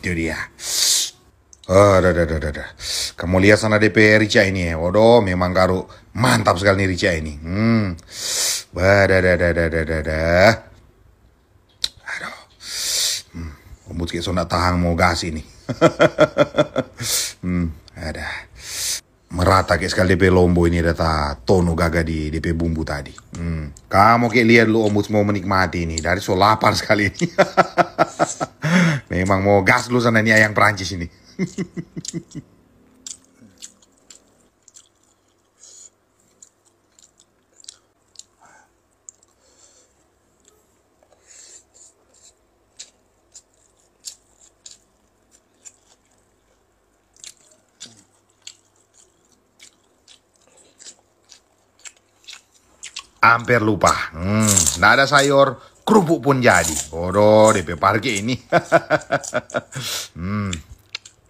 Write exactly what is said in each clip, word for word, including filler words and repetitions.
Itu dia. Oh, dah, dah, dah, dah, dah. Kamu lihat sana depe rica ini, eh. Waduh, memang karu mantap sekali nih rica ini. Hmm. Bah, dah, dah, dah, dah, dah, dah, dah. Aduh. Hmm. Ombut kayak so nda tahang mo gas ini. Hmm, ada. Merata kayak sekali depe lombo ini ada ta tono gaga di depe bumbu tadi. Hmm. Kamu kayak lihat lu, Ombut mo menikmati ini. Dari so lapar sekali ini. Memang mo gas lu sana ini ayang Prancis ini. Amper lupa. Hmm, nda ada sayor, kerupuk pun jadi. Bodoh, depe parke ini. Hmm,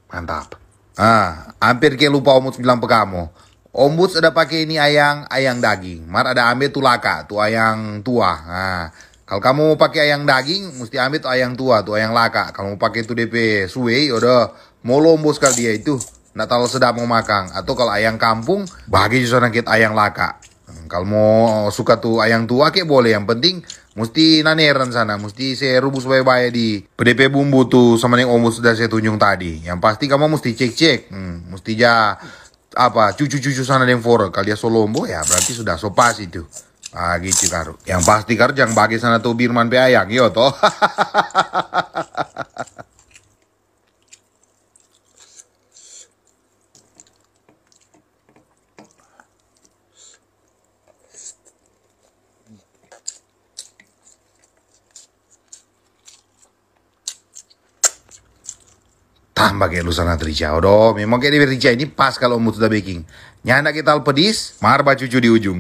mantap. Ah, amper ke lupa Ombut bilang pe kamu. Ombut ada pake ini ayang, ayang daging. Mar ada ambe tu laka, tu ayang tua. Ah, kalo kamu mo pake ayang daging, musti ambe tu ayang tua, tu ayang laka. Kalo mo pake tu depe suei, odo, mo lombo skali dia itu. Nda talalu sedap mo makang. Atau kalo ayang kampung, bage jo sana kit ayang laka. Kalo mo suka tu ayang tua ke boleh, yang penting musti naneren sana, musti se rubus bae-bae di pe depe bumbu tu sama deng Ombut sudah se tunjung tadi. Yang pasti kamu musti cek-cek, hmm, musti ja apa, cucu-cucu sana deng forok. Kalo dia so lombo, ya berarti sudah so pas itu. Ah, gitu karu. Yang pasti karu jang bage sana tu Birman pe ayang, iyo to. Tamba ke lu sana rica, odo, memang ke di rica ini pas kalo Ombut sudah beking. Nyanda ke talalu pedis, mar bacucu di ujung.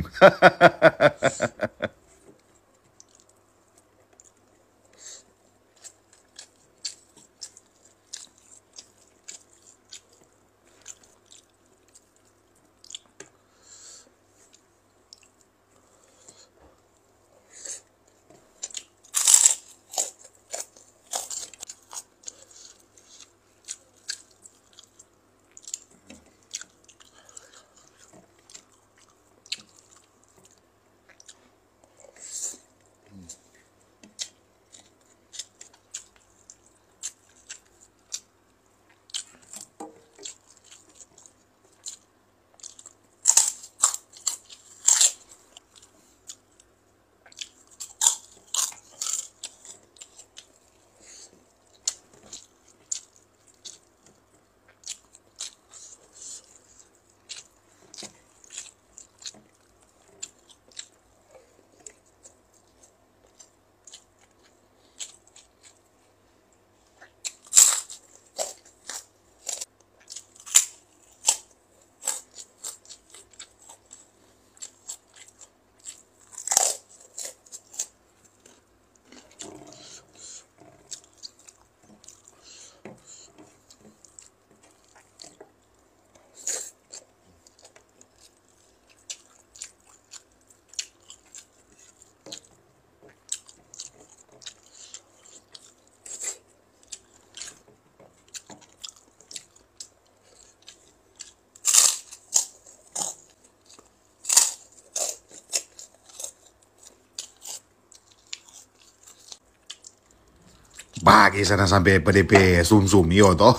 Bage sana sampe pe depe sumsum, iyo to.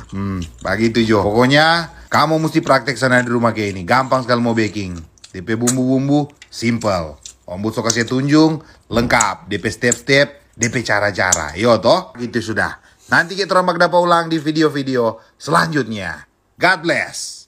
Hmm, bagitu jo. Pokoknya, kamu musti praktek sana di rumah kayak ini. Gampang skali mo beking. Depe bumbu-bumbu, simple. Ombut so kase tunjung, lengkap. Depe step-step, depe cara-cara. Iyo to, gitu sudah. Nanti kita orang bakal dapa ulang di video-video selanjutnya. God bless.